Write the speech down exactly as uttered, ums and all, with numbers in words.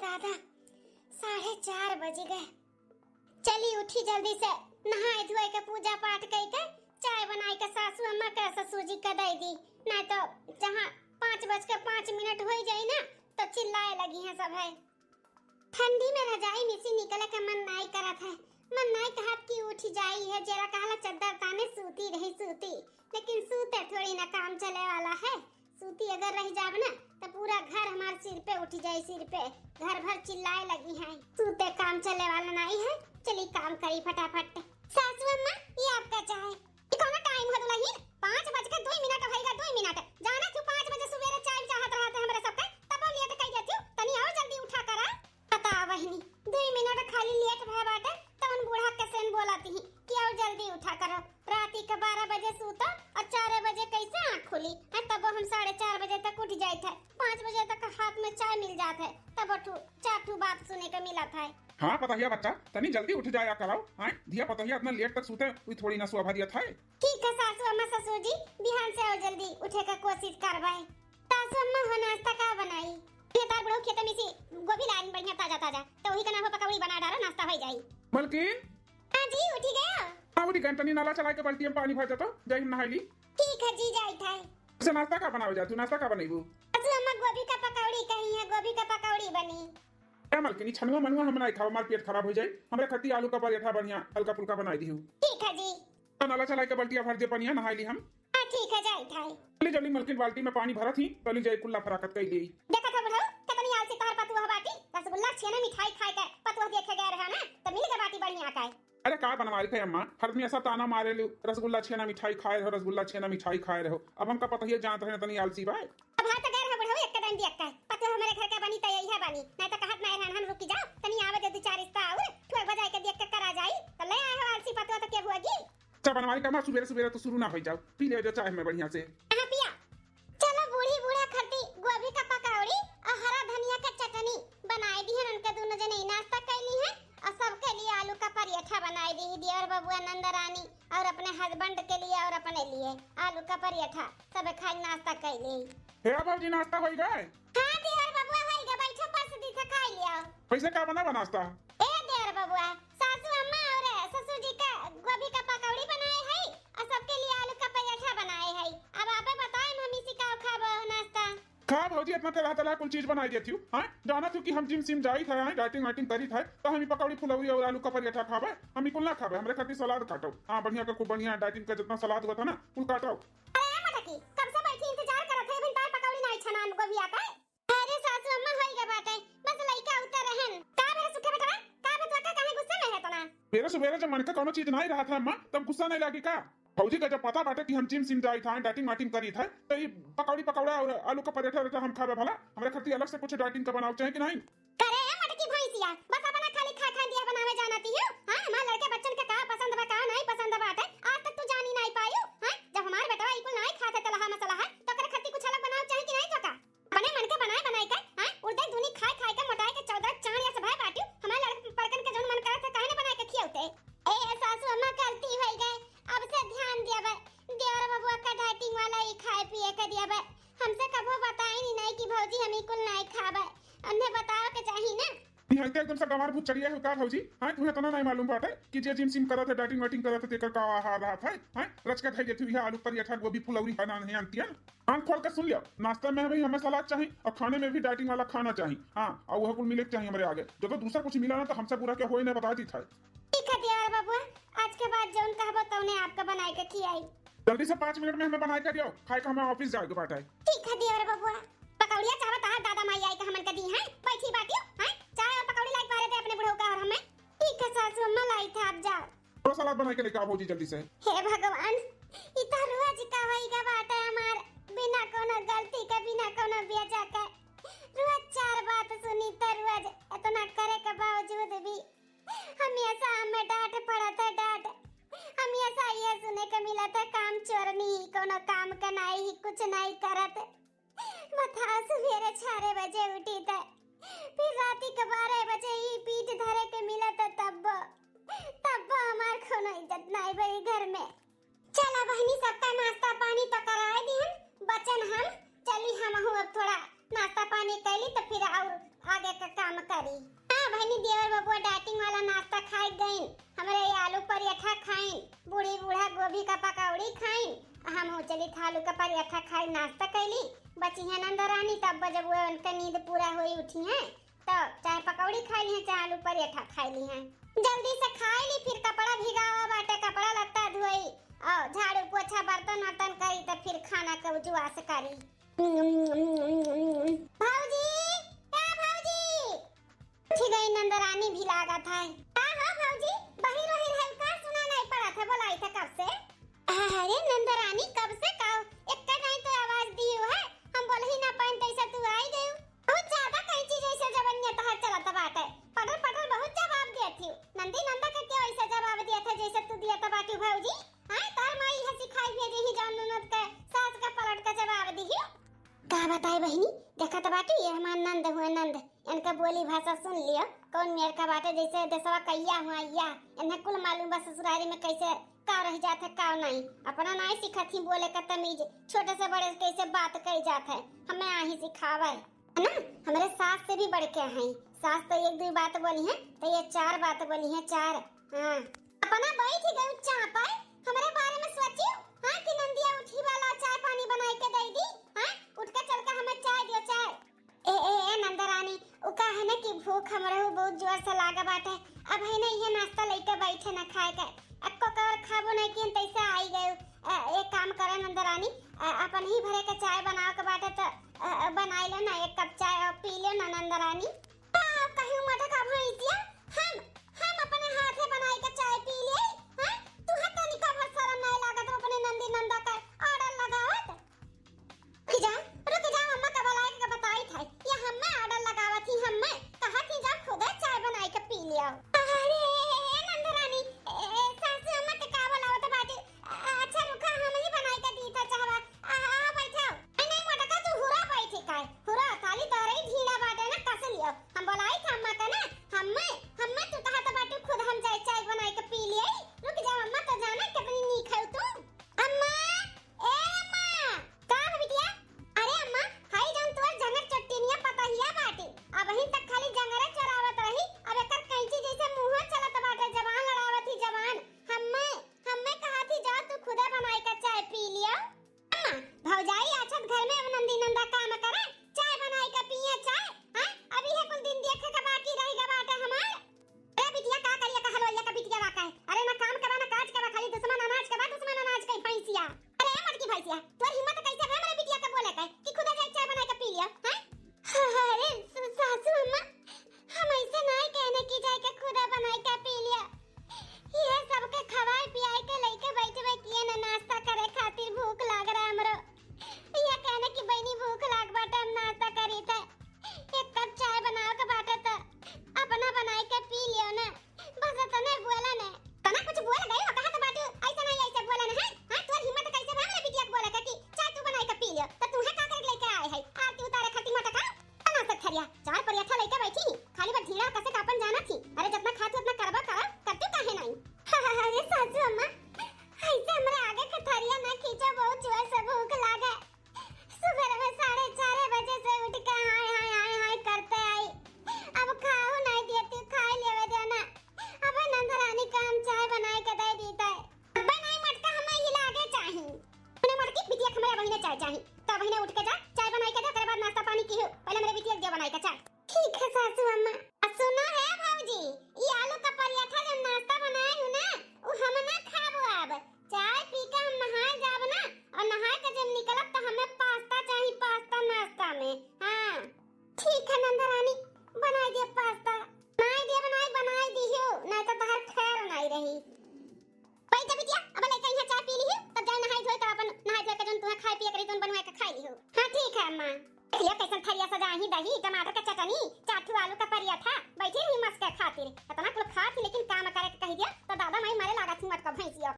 दादा, साढ़े चार बज गए। चली उठी जल्दी से, नहाए धोए के, पूजा पाठ कई के, चाय बनाई के सासू अम्मा के, ससुर जी के दे दी, नहीं तो जहाँ पाँच बज के पाँच मिनट हो जाई ना, तो चिल्लाए लगी हैं सब है। ठंडी में रजाई में से निकले के मन नाई करत है, मन नाई कहत कि उठ जाई है, जरा कहला चद्दर ताने सूती रही सूती, लेकिन सूते थोड़ी ना काम चले वाला है। सूती अगर रह जाब ना, तो पूरा घर हमार सिर पे उठ जाई, सिर पे। घर भर चिल्लाए लगी हैं, सूते काम चले वाला नाई है। चली काम करी फटाफट। सासू अम्मा, ये आपका चाय। ई कौनो टाइम है दुलहिन? पाँच बज के दुई मिनट भइगा, दुई मिनट। जाना तू पाँच बजे सुबेरे चाय चाहत रहत है हमरे सबके, तब लेट कई देती, तनी और जल्दी उठा करा। बता बहिनी, दुई मिनट खाली लेट भय बाटे, तवन बूढ़ा के सेन बोलत ही कि और जल्दी उठा करो। राती के बारह बजे सूतो और चार बजे कैसे आँख खुली? हैं, तब हम साढ़े चार बजे तक उठ जाइत है, पाँच बजे तक हाथ में चाय मिल जात है, तब ठू चार ठू बात सुने के मिलत है। हाँ पतोहिया बच्चा, तनी जल्दी उठ जाया करो। हैं, धिया पतोहिया इतना लेट तक सूते, कोई थोड़ी ना शोभा दियत है। ठीक है सासू अम्मा ससुर जी, बिहान से और जल्दी उठे के कोशिश करबे। सासू अम्मा हो नाश्ता का बनाई? ये तार बुढ़ऊ खेत में से गोभी लाइन बढ़िया ताजा ताजा, तो वही का ना हो पकौड़ी बना डालो, नाश्ता हो जाई। मलकिन। हाँ जी, उठी गयो। हाँ उठी गन, तनी नला चला के बाल्टी में पानी भर दे तो जाई हम नहाई ली। ठीक है जी, जाई थे। अच्छा नाश्ता का बनावे जा तू, नाश्ता का बनैबू? सासू अम्मा गोभी का पकौड़ी कही है, गोभी का पकौड़ी बनी। ए मलकिन, ई छनुआ मनुआ हम नाई खाओ, हमार पेट खराब हो जाई। हमरे खत्ती आलू का पराठा बढ़िया हल्का फुल्का बनाई दिहू। ठीक है जी। तो नला चला के बाल्टिया भर दे पनिया, नहाई ली हम। हाँ ठीक है, जाई थे। चली जल्दी मलकिन, बाल्टी में पानी भरत ही, चली जाई कुल्ला फराकत कई ली। देखत हो बुढ़ऊ, कितनी आलसी तोहर पतुआ बाटी। रसगुल्ला छेना मिठाई खाए के पतुआ देखे गए रहा ना, तो मिल के बाटी बढ़िया का। अरे का बनवाई थे अम्मा, हर दिन ऐसा ताना मारे लू, रसगुल्ला छेना मिठाई खाए रहो, रसगुल्ला छेना मिठाई खाए रहो। अब हमका पतोहिया जानत रहे तनी आलसी बा। अब हाँ तो गए रहो बुढ़ऊ, एक कदम भी अक्का है। पतुआ हमारे घर के बनी तो यही है बानी, नहीं तो कहत नहीं रहन हम रुकी जाओ, तनी आवे दे दो चार रिश्ता और ठुआ बजाए के देख के करा जाई, तो ले आए हो आलसी पतुआ तो के हुआ गी। अच्छा बनवाई का माँ, सुबेरे सुबेरे तो शुरू ना हो जाओ, पी ले जो चाय में बढ़िया से। हाँ पिया। चलो बूढ़ी बूढ़ा खती गोभी का पकौड़ी और हरा धनिया का चटनी बनाई दी है। उनके दोनों जने ही नाश्ता कैली है और सबके लिए आलू का पराठा बनाई दी है। देवर बबुआ, नंद रानी और अपने हस्बैंड के लिए और अपने लिए आलू का पराठा सब खाई नाश्ता कैली। हे भौजी, नाश्ता होई गए? हाँ देवर बबुआ, होई गए, बैठो, परस दी थे, खाई लियो। कैसे का बना बा नाश्ता? ए देवर बबुआ, सासू अम्मा और ससुर जी का गोभी का पकौड़ी बनाए है और सबके लिए आलू का पराठा बनाए है। अब आपे बताए, हम इसी का खाबो नाश्ता। खा भौजी, इतना तेलहा तेलहा कुल चीज बनाई देती हूँ। हाँ, जाना तू कि हम जिम सिम जाई था, हाँ, डाइटिंग वाइटिंग करी था, तो हम ई पकौड़ी फुलौरी और आलू का पराठा खाबे, हम ई कुल ना खाबे, हमरे खातिर सलाद काटो। हाँ, बढ़िया का खूब बढ़िया डाइटिंग का जितना सलाद हुआ था ना, कुल काटो। अरे ए मटकी, कब से बैठी इंतजार करत है, अभी तार पकौड़ी नाई छनान गोभिया का। अरे सासू अम्मा, होई गा बाटे, बस लइका उतर रहन। का भे सुखे बेटवा, का भे तू का काहे गुस्सा में है तना? मेरे सुबेरे जब मन का कौनो चीज नाई रहा था अम्मा, तब गुस्सा नहीं लागी का? भौजी का जब पता बाटे कि हम जिम सिम जाई था, डाइटिंग वाइटिंग करी था, तो ये पकौड़ी पकौड़ा और आलू का पराठा वराठा हम खाबे भला? हमरे खातिर अलग से कुछ डाइटिंग का बनाओ चाहे कि नहीं? करे ए मटकी भैंसिया, बस अपना खाली खा खा दिया बनावे जाना ती हो। हाँ, हमार लड़के बच्चन के का पसंद बा, का नहीं पसंद बाटे, आज तक तू जानी नहीं पायू। हाँ, जब हमार बेटवा ई कुल नहीं खाते तेलहा मसाला है, तो ओकरे खातिर कुछ अलग बनाओ चाहे कि नहीं तो का? अपने मन के बनाए बनाए के, हाँ, उड़दे धुनी खाए खाए के मोटाए के चौदह चांद या सभाए बाटियो। हमार लड़क पड़कन के जौन मन करत है, काहे न बनाए के खियौते? ए सासू अम्मा, गलती होई गए, अब से ध्यान दियाबे। देवर बबुआ का डाइटिंग वाला ही खाए पिए के दियाबे। हमसे कबो बताई नहीं, नहीं कि भौजी हम ई कुल नहीं खाबे। उन्हें बताओ के चाही ना। निहायते एकदम से गंवार भूत चढ़िया है का भौजी? हाँ, तुम्हें इतना नहीं मालूम बाटे कि जे जिम सिम करत है, डाइटिंग वाइटिंग करत है, तेकर का आहार रहत है? हाँ, रच के धई देती हुई है, आलू पराठा, गोभी फुलौरी है ना, नहीं आनती है। कान खोल के सुन लियो, नाश्ता में भी हमें सलाद चाही और खाने में भी डाइटिंग वाला खाना चाही। हाँ, और वह कुल मिले के चाही हमरे आगे। जो तो दूसरा कुछ मिला ना तो हमसे बुरा क्या होए ना बता दी था। ठीक है देवर बबुआ, आज के बाद जौन कहबो तौने आपका बनाए के खियाई। जल्दी से पाँच मिनट में हमें बनाए के दियो, खाए के हमें ऑफिस जाए के बाटे। ठीक है देवर बबुआ, पकौड़िया चावत आहा दादा माई आई के हमन के दी हैं, बैठी बाटियो हैं, चाय और पकौड़ी लाई पारे दे अपने बुढ़ऊ का और हमें। ठीक है सासू अम्मा, लाई थे आप जाओ। थोड़ा सलाद बनाए के लेके आओ भौजी जल्दी से। हे भगवान, ई तो रोज का होई गा बाटे हमार, बिना कोनो गलती के, बिना कोनो बेजा के रोज चार बात सुनी तो रोज इतना करे के बावजूद भी हमेशा हमें डांट पड़त है, डांट। हमेशा ये सुने के मिलत है, काम चोरनी ही, कोनो काम के नाई ही, कुछ नाई करत। बताओ, सुबेरे चार बजे उठी थे, फिर राती के बारह बजे ही पीठ धरे के मिलत है, तब्बो, तब्बो हमार कोनो इज्जत नाई बई घर में। चला बहिनी, सबका नाश्ता पानी तो कराए दिहन, बचन हम चली, हमहू अब थोड़ा नाश्ता पानी कैली तो फिर और आगे का काम करी। हाँ बहिनी, देवर बबुआ dieting वाला नाश्ता खाए गइन, हमरे ये आलू पराठा खाइन, बूढ़ी बूढ़ा गोभी का पकौड़ी खाइन, हम चली था आलू का पराठा खाए नाश्ता कैली। बची है नंद रानी, तब जब वो उनका नींद पूरा होई उठी है तो चाहे पकौड़ी खाई ली है, चाहे आलू पराठा खाई ली है। जल्दी से खाई ली, फिर कपड़ा भिगावा बाटे, कपड़ा लत्ता धोई और झाड़ू पोछा बर्तन वर्तन करी, तो फिर खाना के उजवास करी। भौजी, ए भौजी। उठ गई नंदरानी भी लागत है। का हो भौजी, बहिर वहिर है का, सुना नहीं पड़त है, बोलाई था कब से। अरे नंदरानी, कब से का, एक का नहीं तो आवाज दी है, हम बोल ही ना पाइन तैसे तू आई गई। बहुत ज्यादा कैंची जैसे जबनिया तहार चलत बाटे, पटर पटर बहुत जवाब देत ही। नंदी नंदा के क्यों ऐसे जवाब देत है जैसे तू दिया बाटी भौजी? हाँ, तार माई है सिखाई भेजे ही जौन ननद के सास का पलट का जवाब दिही। का बताई बहिनी, देखत बाटू ये हमार नंद हुए नंद, इनका बोली भाषा सुन लियो, कौन मेर का बाटे जैसे देसवा कहिया हुआ या, इन्हें कुल मालूम बा ससुरारी में कैसे का रह जात है का नहीं। अपना नाई सिखत ही बोले का तमीज, छोटे से बड़े कैसे बात कही जात है, हमें आही सिखावे है ना। हमरे सास से भी बढ़ के हैं, सास तो एक दो बात बोली है तो ये चार बात बोली है, चार। हाँ, अपना बैठ गई चाह पाए, हमरे बारे में सोचियो। हाँ, कि नंदिया उठी वाला चाय पानी बनाई के दे दी। हाँ, उठ के चल के हमें चाय दियो, चाय। ए ए ए नंदरानी, उ का है ना कि भूख हमरा हु बहुत जोर से लागा बाटे। अब है ना ये नाश्ता लेके बैठे ना खाए के, अक्को का और खाबो नहीं किन तैसे आई गयो। अ, एक काम करे नंदरानी, अ, अपन ही भरे के चाय बनावे के बाटे तो, अ, अ, बनाई लो ना एक कप चाय और पी लो ना नंदरानी। का कहीं मटका भैंसिया, हम, हम अपने हाथे बनाई के चाय पी लिए, हैं? तुहे तनिका भर शरम नहीं लागत अपने नंदी नंदा का order लगावत? रुक जा, रुक जा, अम्मा का बुलाए के बताई था। ये हम्मे order लगावत ही, हम्मे कहा थी जा खुदे चाय बनाई के पी लियो। अरे, ए, ए, नंदरानी, ए, ए, सासू अम्मा के का बुलावत बाटे? अच्छा रुका, हम ही बनाई के दी था चाहवा। आ, आ, बैठाओ। ए, नहीं मोटका, तू हुरा बैठे का है? हुरा, खाली तोरे ही ढीला बाटे ना, कस लियो। हम बोलाई था अम्मा का ना, हम्मे, हम्मे तू कहा तो बाटे खुद हम जाए चाय बनाई के पी लिए। रुक जाओ अम्मा, तो जाना कितनी नीक है तू। अम्मा, ए अम्मा, का हो बिटिया? अरे अम्मा, हाई जान तोर जंगर चट्टिनिया पतहिया बाटे। अबहिन तक खाली जंगरे चोरावत रही, अब एकर कैंची जैसे मुंह चलत बाटे, जबान लड़ावत ही जबान। हम्मे, हम्मे कहा थी जा तू खुदे बनाई के चाय पी लियो। अम्मा, भौजाई आछत घर में अब नंदी नंदा काम करे, चाय बनाई के पिए चाय, हैं? अभी है कुल दिन देखे के बाकी रह गया बाटे हमार। अरे बिटिया का करिया का हलवाइया का बिटिया वाका है। अरे ना काम के बा ना काज के बा, खाली दुश्मन अनाज के बा, दुश्मन अनाज के भैंसिया। अरे ए मोटकी भैंसिया, तोर हिम्मत कैसे भे हमरे बिटिया के बोले के कि खुदा जाए चाय बनाई के पी लियो, हैं? अरे स-, सासू अम्मा, हम ऐसे नाई कहने की जाए के खुदा बनाई के पी लियो। ये सबके खवाए पियाए के लइके बैठबे किए ना नाश्ता करे खातिर भूख लाग रहा हमरो। ये कहने की बहनी भूख लाग बाटे हम नाश्ता करी थे। एक कप चाय बनाओ के बाटे तो अपना बनाई के पी लियो ना। बस तने बोला ने। तना कुछ बोल गई हो, कहा तो बाटू, ऐसा नहीं ऐसे बोला ना है। हाँ, तोर हिम्मत कैसे भा हमरे बिटिया के बोले के कि चाय तू बनाई के पी लियो, तो तू है का करे लेके आए है? आरती उतारे खातिर मोटका? तना से थरिया, चाय पराठा लेके बैठी, खाली बस ढीला कसे का अपन जाना थी। अरे जितना खात उतना करबा करा, करती काहे नहीं? अरे सासू अम्मा, ऐसे हमरे आगे के थरिया ना खींचो, बहुत जोर से भूख लागे। सुबह में साढ़े चार बजे से उठ के हाय, हाय, हाय, हाय करते आई। अब खाओ नहीं देती, खाई लेवे देना। अब नंदरानी का हम चाय बनाए के दे दीते। अब नहीं मटका, हमें ये लागे चाही। अपने मटकी बिटिया के हमारे बहिने चाय चाही। तो बहिने उठ के जा, चाय बनाए के दे, तेरे बाद नाश्ता पानी की हो। पहले मेरे बिटिया के दे बनाए के चाय। ठीक है सासू अम्मा। आ सुनो है भौजी, ई आलू का पराठा जो नाश्ता बनाए हूँ ना, उ हम ना खाबो अब। चाय पी के हम नहाए जाब ना, और नहाए के जब निकलब तो हमें पास्ता चाही, पास्ता नाश्ता में। हाँ ठीक है नंदरानी, बनाए दे पास्ता। बनाए दे, बनाए, बनाए दियो, नहीं तो तहर खैर नहीं रही। भाई जब बिटिया अब लेके यहाँ चाय पी ली, तब जाए नहाए धोए, तब अपन नहाए धोए के जौन तुम्हें खाए पिए के रही, तुम बनवाए के खाए ली हो। हाँ ठीक है अम्मा। देख लियो कैसन थरिया सजा ही, दही, टमाटर के चटनी, चार ठो आलू का पराठा, बैठी रही मस्के खातिर। इतना कुल खात ही, लेकिन काम करे के कही दिया तो दादा माई मारे लागत ही मटका भैंसिया।